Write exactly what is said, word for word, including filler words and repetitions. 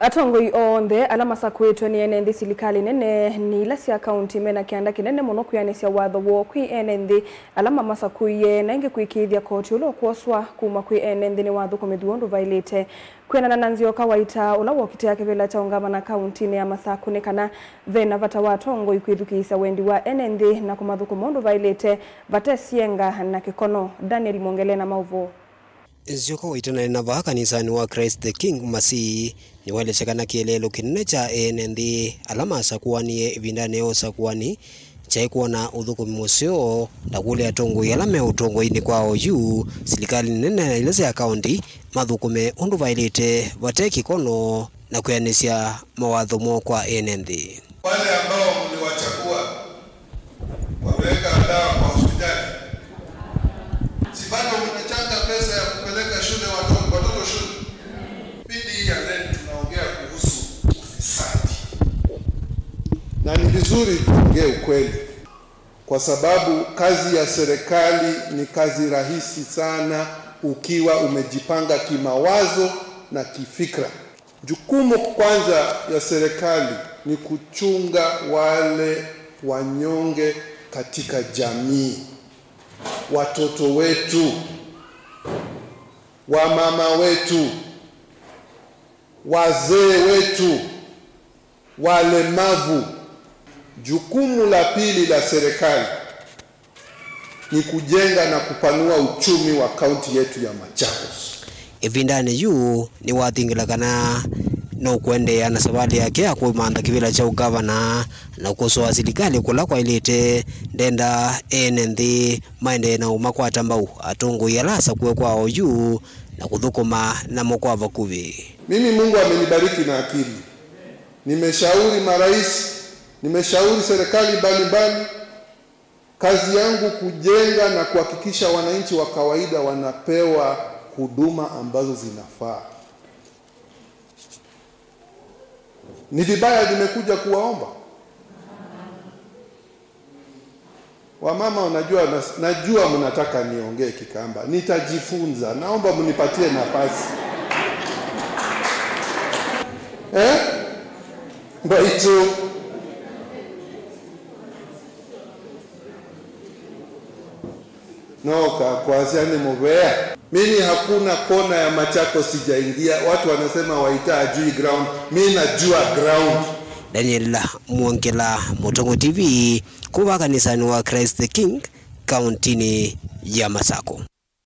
Atongoi onthe ala masakũĩtwe nĩ ene nthĩ silikalĩ nene nĩ ila sya kaunti mena kĩanda kĩnene mũno kwĩanĩsya watho woo kwĩ ene nthĩ ala mamasakũie, na ĩngĩ kũĩkĩĩthya koti ũla ũkwoswa kuma kwĩ ene nthĩ nĩwathũkũmĩthw'a ũndũ vaĩlĩte. Kwĩanana na Nzioka Waita, ũla wokitĩa kĩvĩla kya ũngavana kauntinĩ ya Masakũ, nĩ kana ve na vata wa atongoi kwĩthukĩĩsya wendi wa ene nthĩ na kũmathũkũma ũndũ vaĩlĩte vate syenga na kĩkono. Daniel Mwongele na maũvoo. Nzioka Waita naĩ na vaa kanisanĩ wa Christ the King Masii nĩwaelesya kana kĩeleelo kĩnene kya ene nthĩ ala masakũanie ĩvindanĩ ya ũsakũani kyaĩ kwona ũthũkũmi mũseo, na kũlya atongoi ala me ũtongoinĩ kwa oyu silikalĩ nene na ila sya kaunti mathũkũme ũndũ vaĩlĩte vate kĩkono na kwĩanĩsya mawatho moo kwa ene nthĩ. Wale ambao mliwachagua wapeleka dawa kwa hospitali, si bado mnachanga pesa ya kupeleka shule watoto, watoto shule? Pindi hii ya leo tunaongea kuhusu ufisadi. Na ni vizuri tuongee ukweli, kwa sababu kazi ya serikali ni kazi rahisi sana ukiwa umejipanga kimawazo na kifikra. Jukumu kwanza ya serikali ni kuchunga wale wanyonge katika jamii, watoto wetu, wamama wetu, wazee wetu, walemavu. Jukumu la pili la serikali ni kujenga na kupanua uchumi wa kaunti yetu ya Machakos. Ĩvindanĩ yu nĩwathingĩla kana nũkũendeea na savalĩ yake ya kũmantha kĩvĩla kya ũngavana na ũkosoa silikalĩ kũla kwaĩlĩte. Ndenda ene nthĩ maendee na ũmakwata mbau atongoi ala asakũe kwa oyu na kũthũkũma namo kwa vakuvĩ. Mimi Mungu amenibariki na akili. Nimeshauri marais, nimeshauri serikali mbalimbali. Kazi yangu kujenga na kuhakikisha wananchi wa kawaida wanapewa huduma ambazo zinafaa. Ni vibaya nimekuja kuwaomba? Wamama, unajua, nas-, najua mnataka niongee Kikamba. Nitajifunza. Naomba mnipatie nafasi. Eh? Mbaitũ. No ka kwasya nĩ mũvea. Mimi hakuna kona ya Machakos sijaingia. Watu wanasema Waita ajui ground. Mimi najua ground. Daniel Mwongela, Mũtongoi T V, kuma kanisanĩ wa Christ the King, kauntinĩ ya Masakũ.